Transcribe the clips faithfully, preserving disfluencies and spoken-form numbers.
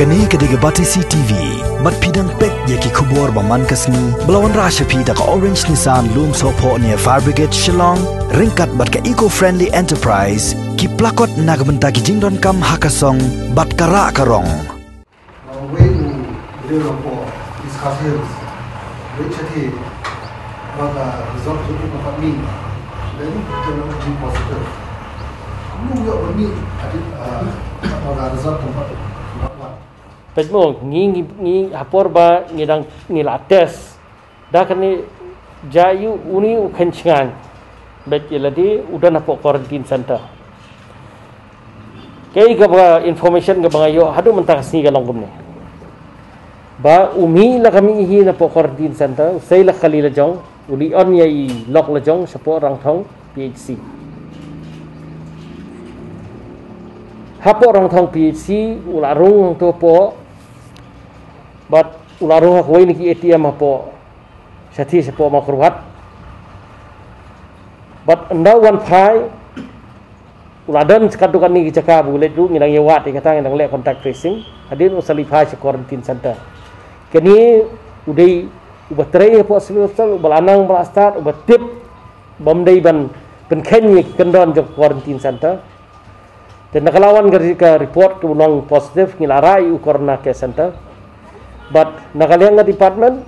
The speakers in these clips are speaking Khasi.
Kane ka dei ka Batesi T V, bad phi dang peit ïa ki khubor ba man ka sngi, ba la wanrah sha phi da ka Orange Nissan Lumsohphoh near Fire Brigade Shillong, ryngkat bad ka Eco Friendly Enterprise, ki plakot na ka bynta ki jingdonkam ha ka song, bad ka rah ka rong. Wei u Rio Lopo, East Khasi Hills. Wei chati, ba ka result tu ka pat ni. Then, kita nak jing positive. Kamu juga bani, ada, ah, ba ka result tu pat. Peit mo, ngi, ngi, ngi, ha por ba ngi dang, ngi la test. Da kane, jia ïa u, uni u khein shngaiñ. Bad ïa lade u don hapoh quarantine center. Kaei kaba information kaba nga ïoh haduh mynta ka sngi ka long kumne. Ba u mih la ka mih hi napoh quarantine center, u sei la kali la jong, u la ïoh ïa i lok la jong shapoh Rangthong P H C. Hapoh Rangthong P H C, u la rung hangto hapoh, bad u la rung ha kawei na ki A T M hapoh, shathie shapoh Mawkyrwat. Bad ynda u wan phai, u la don sha katto katne ki jaka ba u leit ruh, ngi dang ïa wad ïa kata, ngi dang leh contact tracing. Hadien u sa leit phai sha quarantine center. Kane u dei uba trei hapoh civil hospital, uba la nang ba la start, uba tip bym dei ban pynkheiñ ïa ki kyndon jong quarantine center. Te na ka la wan ka ri-, ka report ka u long positive, ngi la rah ïa u corona care center. Bad na ka liang ka department,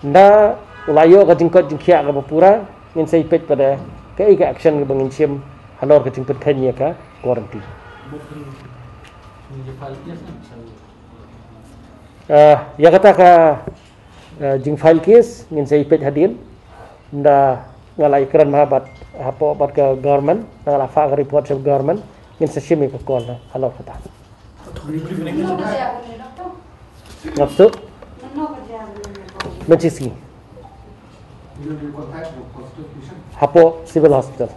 ynda u la ïoh ka jingkoit jingkhiah kaba pura, ngin sa ïa peit pat kaei ka action kaba ngin shim halor ka jingpynkheiñ ïa ka quarantine. Ah, ïa kata ka, ah, jingfile case ngin sa ïa peit hadien. Ynda nga la ïakren bha bad hapoh bad ka government, nga la phah ka report sha government, ngin sa shim ïa ka call na halor kata. Ngap suk. Benci sngi. Hapoh Civil Hospital.